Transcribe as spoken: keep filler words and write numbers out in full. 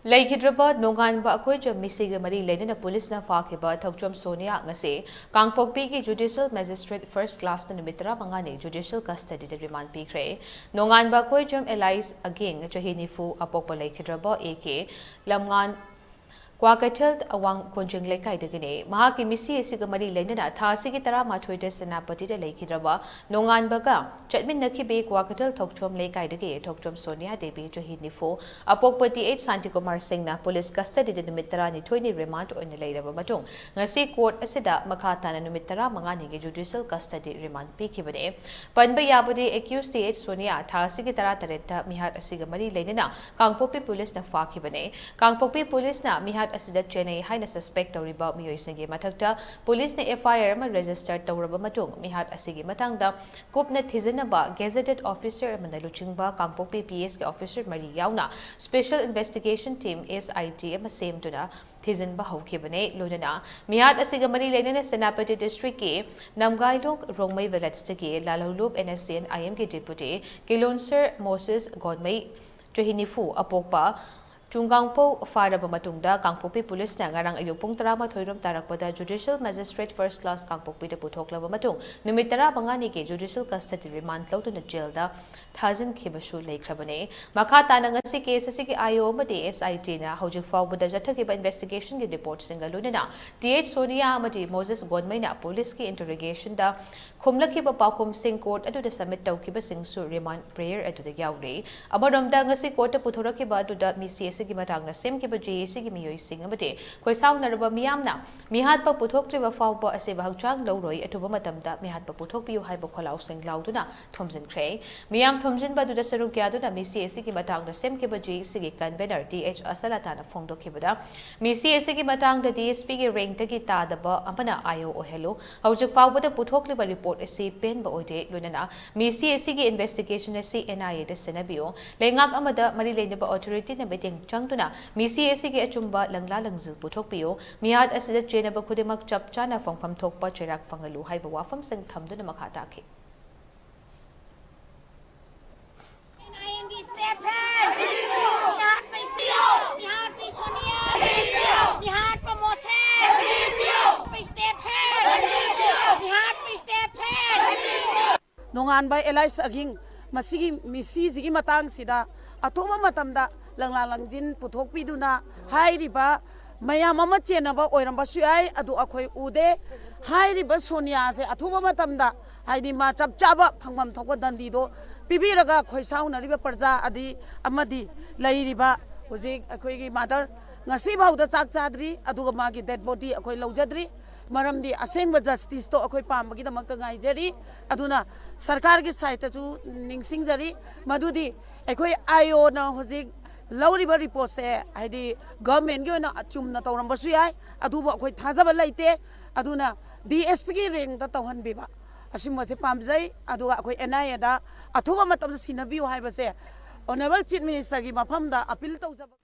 ꯂꯩꯈꯤꯗ꯭ꯔꯕ ꯅꯣꯡꯉꯥꯟꯕ ꯑꯀꯣꯏꯖꯝ ꯃꯤꯁꯤꯒ ꯃꯔꯤ ꯂꯩꯅꯅ ꯄꯨꯂꯤꯁꯅ ꯐꯥꯈꯤꯕ ꯊꯧꯆꯣꯝ ꯁꯣꯅꯤꯌꯥ ꯉꯁꯤ ꯀꯥꯡꯄꯣꯛꯄꯤꯒꯤ ꯖꯨꯗꯤꯁꯤꯌꯦꯜ ꯃꯦꯖꯤꯁꯇ꯭ꯔꯦꯠ ꯐꯥꯔꯁ ꯀ꯭ꯂꯥꯁꯇ ꯅꯨꯃꯤꯠ ꯇꯔꯥꯃꯉꯥꯅꯤ ꯖꯨꯗꯤꯁꯤꯌꯦꯜ ꯀꯁꯇꯗꯤꯗ ꯔꯤꯃꯥꯟ ꯄꯤꯈ꯭ꯔꯦ꯫ ꯅꯣꯡꯉꯥꯟꯕ ꯑꯀꯣꯏꯖꯝ ꯑꯦꯂꯥꯏꯁ ꯑꯒꯦꯡ, ꯆꯍꯤ ꯅꯤꯐꯨ, ꯑꯄꯣꯛꯄ ꯂꯩꯈꯤꯗ꯭ꯔꯕ ꯑꯦ ꯀꯦ ꯂꯝꯉꯥꯟ, ꯀ꯭ꯋꯥꯀꯩꯊꯦꯜ ꯑꯋꯥꯡ ꯀꯣꯟꯖꯤꯡ ꯂꯩꯀꯥꯏꯗꯒꯤꯅꯤ꯫ ꯃꯍꯥꯛꯀꯤ ꯃꯤꯁꯤ ꯑꯁꯤꯒ ꯃꯔꯤ ꯂꯩꯅꯅ ꯊꯥ ꯑꯁꯤꯒꯤ ꯇꯔꯥꯃꯥꯊꯣꯏꯗ ꯁꯦꯅꯥꯄꯇꯤꯗ ꯂꯩꯈꯤꯗ꯭ꯔꯕ ꯅꯣꯡꯉꯥꯟꯕꯒ ꯆꯠꯃꯤꯟꯅꯈꯤꯕꯤ ꯀ꯭ꯋꯥꯀꯩꯊꯦꯜ ꯊꯧꯆꯣꯝ ꯂꯩꯀꯥꯏꯗꯒꯤ ꯊꯧꯆꯣꯝ ꯁꯣꯅꯤꯌꯥ ꯗꯦꯕꯤ, ꯆꯍꯤ ꯅꯤꯐꯨ, ꯑꯄꯣꯛꯄ ꯇꯤ ꯑꯩꯆ ꯁꯥꯟꯇꯤꯀꯨꯃꯥꯔ ꯁꯤꯡꯅ ꯄꯨꯂꯤꯁ ꯀꯁꯇꯗꯤꯗ ꯅꯨꯃꯤꯠ ꯇꯔꯥꯅꯤꯊꯣꯏꯅꯤ ꯔꯤꯃꯥꯟꯗ ꯑꯣꯏꯅ ꯂꯩꯔꯕ ꯃꯇꯨꯡ, ꯉꯁꯤ ꯀꯣꯔꯠ ꯑꯁꯤꯗ ꯃꯈꯥ ꯇꯥꯅ ꯅꯨꯃꯤꯠ ꯇꯔꯥꯃꯉꯥꯅꯤꯒꯤ ꯖꯨꯗꯤꯁꯤꯌꯦꯜ ꯀꯁꯇꯗꯤ ꯔꯤꯃꯥꯟꯗ ꯄꯤꯈꯤꯕꯅꯤ꯫ ꯄꯟꯕ ꯌꯥꯕꯗꯤ, ꯑꯦꯀ꯭ꯌꯨꯁ ꯇꯤ ꯑꯩꯆ ꯁꯣꯅꯤꯌꯥ ꯊꯥ ꯑꯁꯤꯒꯤ ꯇꯔꯥꯇꯔꯦꯠꯇ ꯃꯤꯍꯥꯠ ꯑꯁꯤꯒ ꯃꯔꯤ ꯂꯩꯅꯅ ꯀꯥꯡꯄꯣꯛꯄꯤ ꯄꯨꯂꯤꯁꯅ ꯐꯥꯈꯤꯕꯅꯤ꯫ ꯀꯥꯡꯄꯣꯛꯄꯤ ꯄꯨꯂꯤꯁꯅ ꯃꯤꯍꯥꯠ ꯑꯁꯤꯗ ꯆꯦꯟꯅꯩ ꯍꯥꯏꯅ ꯁꯁꯄꯦꯛ ꯇꯧꯔꯤꯕ ꯃꯤꯑꯣꯏꯁꯤꯡꯒꯤ ꯃꯊꯛꯇ ꯄꯨꯂꯤꯁꯅ ꯑꯦꯐ ꯑꯥꯏ ꯑꯥꯔ ꯑꯃ ꯔꯦꯖꯤꯁꯇꯔ ꯇꯧꯔꯕ ꯃꯇꯨꯡ, ꯃꯤꯍꯥꯠ ꯑꯁꯤꯒꯤ ꯃꯇꯥꯡꯗ ꯀꯨꯞꯅ ꯊꯤꯖꯤꯟꯅꯕ ꯒꯦꯖꯦꯇꯦꯗ ꯑꯣꯐꯤꯁꯔ ꯑꯃꯅ ꯂꯨꯆꯤꯡꯕ ꯀꯥꯡꯄꯣꯛꯄꯤ ꯄꯤ ꯑꯦꯁꯀꯤ ꯑꯣꯐꯤꯁꯔ ꯃꯔꯤ ꯌꯥꯎꯅ ꯁ꯭ꯄꯦꯁꯦꯜ ꯏꯟꯚꯦꯁꯇꯤꯒꯦꯁꯟ ꯇꯤꯝ, ꯑꯦꯁ ꯑꯥꯏ ꯇꯤ, ꯑꯃ ꯁꯦꯝꯗꯨꯅ ꯊꯤꯖꯤꯟꯕ ꯍꯧꯈꯤꯕꯅꯤ꯫ ꯂꯣꯏꯅꯅ ꯃꯤꯍꯥꯠ ꯑꯁꯤꯒ ꯃꯔꯤ ꯂꯩꯅꯅ ꯁꯦꯅꯥꯄꯇꯤ ꯗꯤꯁꯇ꯭ꯔꯤꯛꯀꯤ ꯅꯝꯒꯥꯏꯂꯣꯡ Rongmei ꯚꯤꯂꯦꯖꯇꯒꯤ ꯂꯥꯜꯍꯧꯂꯨꯞ and S C and ꯑꯥꯏ ꯑꯦꯝꯒꯤ ꯗꯦꯄꯨꯇꯤ ꯀꯤꯂꯣꯟꯁꯔ ꯃꯣꯁꯦꯁ ꯒꯣꯟꯃꯩ, ꯆꯍꯤ ꯅꯤꯐꯨ, ꯑꯄꯣꯛꯄ ꯆꯨꯡꯒꯥꯡꯄꯧ ꯐꯥꯔꯕ ꯃꯇꯨꯡꯗ ꯀꯥꯡꯄꯣꯛꯄꯤ ꯄꯨꯂꯤꯁꯅ ꯉꯔꯥꯡ ꯑꯌꯨꯛ ꯄꯨꯡ ꯇꯔꯥꯃꯥꯊꯣꯏ ꯔꯣꯝ ꯇꯥꯔꯛꯄꯗ ꯖꯨꯗꯤꯁꯤꯌꯦꯜ ꯃꯦꯖꯤꯁꯇ꯭ꯔꯦꯠ ꯐꯥꯔꯁ ꯀ꯭ꯂꯥꯁ ꯀꯥꯡꯄꯣꯛꯄꯤꯗ ꯄꯨꯊꯣꯛꯂꯕ ꯃꯇꯨꯡ ꯅꯨꯃꯤꯠ ꯇꯔꯥꯃꯉꯥꯅꯤꯒꯤ ꯖꯨꯗꯤꯁꯤꯌꯦꯜ ꯀꯁꯇꯗꯤ ꯔꯤꯃꯥꯟꯗ ꯂꯧꯗꯨꯅ ꯖꯦꯜꯗ ꯊꯥꯖꯤꯟꯈꯤꯕꯁꯨ ꯂꯩꯈ꯭ꯔꯕꯅꯤ꯫ ꯃꯈꯥ ꯇꯥꯅ ꯉꯁꯤ ꯀꯦꯁ ꯑꯁꯤꯒꯤ ꯑꯥꯏ ꯑꯣ ꯑꯃꯗꯤ ꯑꯦꯁ ꯑꯥꯏ ꯇꯤꯅ ꯍꯧꯖꯤꯛ ꯐꯥꯎꯕꯗ ꯆꯠꯊꯈꯤꯕ ꯏꯟꯚꯦꯁꯇꯤꯒꯦꯁꯟꯒꯤ ꯔꯤꯄꯣꯔꯠꯁꯤꯡꯒ ꯂꯣꯏꯅꯅ ꯇꯤ ꯑꯩꯆ ꯁꯣꯅꯤꯌꯥ ꯑꯃꯗꯤ ꯃꯣꯖꯦꯁ ꯒꯣꯟꯃꯩꯅ ꯄꯨꯂꯤꯁꯀꯤ ꯏꯟꯇꯔꯣꯒꯦꯁꯟꯗ ꯈꯨꯝꯂꯛꯈꯤꯕ ꯄꯥꯎꯈꯨꯝꯁꯤꯡ ꯀꯣꯔꯠ ꯑꯗꯨꯗ ꯁꯕꯃꯤꯠ ꯇꯧꯈꯤꯕꯁꯤꯡꯁꯨ ꯔꯤꯃꯥꯟꯗ ꯄ꯭ꯔꯦꯌꯔ ꯑꯗꯨꯗ ꯌꯥꯎꯔꯤ꯫ ꯑꯃꯔꯣꯝꯗ, ꯉꯁꯤ ꯀꯣꯔꯠꯇ ꯄꯨꯊꯣꯔꯛꯈꯤꯕ ꯑꯗꯨꯗ ꯃꯤꯁꯤ ꯑꯁꯤꯒꯤ ꯃꯇꯥꯡꯗ ꯁꯦꯝꯈꯤꯕ ꯖꯦ ꯑꯦ ꯁꯤꯒꯤ ꯃꯤꯑꯣꯏꯁꯤꯡ ꯑꯃꯗꯤ ꯈꯣꯏꯁꯥꯎꯅꯔꯕ ꯃꯤꯌꯥꯝꯅ ꯃꯤꯍꯥꯠꯄ ꯄꯨꯊꯣꯛꯇ꯭ꯔꯤꯕ ꯐꯥꯎꯕ ꯑꯁꯦꯡꯕ ꯍꯛꯆꯥꯡ ꯂꯧꯔꯣꯏ, ꯑꯊꯨꯕ ꯃꯇꯝꯗ ꯃꯤꯍꯥꯠꯄ ꯄꯨꯊꯣꯛꯄꯤꯌꯨ ꯍꯥꯏꯕ ꯈꯣꯜꯂꯥꯎꯁꯤꯡ ꯂꯥꯎꯗꯨꯅ ꯊꯣꯝꯖꯤꯟꯈ꯭ꯔꯦ꯫ ꯃꯤꯌꯥꯝ ꯊꯣꯝꯖꯤꯟꯕ ꯑꯗꯨꯗ ꯁꯔꯨꯛ ꯌꯥꯗꯨꯅ ꯃꯤꯁꯤ ꯑꯁꯤꯒꯤ ꯃꯇꯥꯡꯗ ꯁꯦꯝꯈꯤꯕ ꯖꯦ ꯑꯦ ꯁꯤꯒꯤ ꯀꯟꯚꯦꯅꯔ ꯇꯤ ꯑꯩꯆ ꯑꯁꯂꯇꯥꯅ ꯐꯣꯡꯗꯣꯛꯈꯤꯕꯗ, ꯃꯤꯁꯤ ꯑꯁꯤꯒꯤ ꯃꯇꯥꯡꯗ ꯗꯤ ꯑꯦꯁ ꯄꯤꯒꯤ ꯔꯦꯡꯛꯇꯒꯤ ꯇꯥꯗꯕ ꯑꯃꯅ ꯑꯥꯏ ꯑꯣ ꯑꯣꯏꯍꯜꯂꯨ꯫ ꯍꯧꯖꯤꯛ ꯐꯥꯎꯕꯗ ꯄꯨꯊꯣꯛꯂꯤꯕ ꯔꯤꯄꯣꯔꯠ ꯑꯁꯤ ꯄꯦꯟꯕ ꯑꯣꯏꯗꯦ꯫ ꯂꯣꯏꯅꯅ ꯃꯤꯁꯤ ꯑꯁꯤꯒꯤ ꯏꯟꯚꯦꯁꯇꯤꯒꯦꯁꯟ ꯑꯁꯤ ꯑꯦꯟ ꯑꯥꯏ ꯑꯦꯗ ꯁꯤꯟꯅꯕꯤꯌꯨ꯫ ꯂꯩꯉꯥꯛ ꯑꯃꯗ ꯃꯔꯤ ꯂꯩꯅꯕ ꯑꯣꯊꯣꯔꯤꯇꯤꯅ ꯃꯤꯠꯌꯦꯡ ꯆꯪꯗꯨꯅ ꯃꯤꯁꯤ ꯑꯁꯤꯒꯤ ꯑꯆꯨꯝꯕ ꯂꯪꯂꯥ ꯂꯪꯖꯤꯜ ꯄꯨꯊꯣꯛꯄꯤꯌꯨ꯫ ꯃꯤꯍꯥꯠ ꯑꯁꯤꯗ ꯆꯦꯟꯅꯕ ꯈꯨꯗꯤꯡꯃꯛ ꯆꯞ ꯆꯥꯅ ꯐꯪꯐꯝ ꯊꯣꯛꯄ ꯆꯩꯔꯥꯛ ꯐꯪꯍꯜꯂꯨ ꯍꯥꯏꯕ ꯋꯥꯐꯝꯁꯤꯡ ꯊꯝꯗꯨꯅ ꯃꯈꯥ ꯇꯥꯈꯤ꯫ ꯑꯍꯥꯟꯕ ꯑꯦꯂꯥꯏꯁ ꯑꯒꯤꯡ ꯃꯁꯤꯒꯤ ꯃꯤꯁꯤꯁꯤꯒꯤ ꯃꯇꯥꯡꯁꯤꯗ ꯑꯊꯨꯕ ꯃꯇꯝꯗ ꯂꯪꯂꯥ ꯂꯪꯖꯤꯟ ꯄꯨꯊꯣꯛꯄꯤꯗꯨꯅ ꯍꯥꯏꯔꯤꯕ ꯃꯌꯥꯝ ꯑꯃ ꯆꯦꯟꯅꯕ ꯑꯣꯏꯔꯝꯕꯁꯨ ꯌꯥꯏ, ꯑꯗꯨ ꯑꯩꯈꯣꯏ ꯎꯗꯦ꯫ ꯍꯥꯏꯔꯤꯕ ꯁꯣꯅꯤꯌꯥꯁꯦ ꯑꯊꯨꯕ ꯃꯇꯝꯗ, ꯍꯥꯏꯗꯤ, ꯃꯥ ꯆꯞ ꯆꯥꯕ ꯐꯪꯐꯝ ꯊꯣꯛꯄ ꯗꯟꯗꯤꯗꯣ ꯄꯤꯕꯤꯔꯒ ꯈꯣꯏꯁꯥꯎꯅꯔꯤꯕ ꯄ꯭ꯔꯖꯥ ꯑꯗꯤ ꯑꯃꯗꯤ ꯂꯩꯔꯤꯕ ꯍꯧꯖꯤꯛ ꯑꯩꯈꯣꯏꯒꯤ ꯃꯥꯗꯔ ꯉꯁꯤꯐꯥꯎꯗ ꯆꯥꯛ ꯆꯥꯗ꯭ꯔꯤ, ꯑꯗꯨꯒ ꯃꯥꯒꯤ ꯗꯦꯗ ꯕꯣꯗꯤ ꯑꯩꯈꯣꯏ ꯂꯧꯖꯗ꯭ꯔꯤ꯫ ꯃꯔꯝꯗꯤ ꯑꯁꯦꯡꯕ ꯖꯁꯇꯤꯁꯇꯣ ꯑꯩꯈꯣꯏ ꯄꯥꯝꯕꯒꯤꯗꯃꯛꯇ ꯉꯥꯏꯖꯔꯤ꯫ ꯑꯗꯨꯅ ꯁꯔꯀꯥꯔꯒꯤ ꯁꯥꯏꯠꯇꯁꯨ ꯅꯤꯡꯁꯤꯡꯖꯔꯤ, ꯃꯗꯨꯗꯤ ꯑꯩꯈꯣꯏ ꯑꯥꯏ ꯑꯣꯅ ꯍꯧꯖꯤꯛ ꯂꯧꯔꯤꯕ ꯔꯤꯄꯣꯔꯠꯁꯦ, ꯍꯥꯏꯗꯤ, ꯒꯚꯔꯟꯃꯦꯟꯒꯤ ꯑꯣꯏꯅ ꯑꯆꯨꯝꯅ ꯇꯧꯔꯝꯕꯁꯨ ꯌꯥꯏ, ꯑꯗꯨꯕꯨ ꯑꯩꯈꯣꯏ ꯊꯥꯖꯕ ꯂꯩꯇꯦ꯫ ꯑꯗꯨꯅ ꯗꯤ ꯑꯦꯁ ꯄꯤꯒꯤ ꯔꯦꯡꯗ ꯇꯧꯍꯟꯕꯤꯕ ꯑꯁꯤꯒꯨꯝꯕꯁꯦ ꯄꯥꯝꯖꯩ꯫ ꯑꯗꯨꯒ ꯑꯩꯈꯣꯏ ꯑꯦꯟ ꯑꯥꯏ ꯑꯦꯗ ꯑꯊꯨꯕ ꯃꯇꯝꯗ ꯁꯤꯟꯅꯕꯤꯌꯨ ꯍꯥꯏꯕꯁꯦ ꯑꯣꯅꯔꯦꯕꯜ ꯆꯤꯐ ꯃꯤꯅꯤꯁꯇꯔꯒꯤ ꯃꯐꯝꯗ ꯑꯄꯤꯜ ꯇꯧꯖꯕ꯫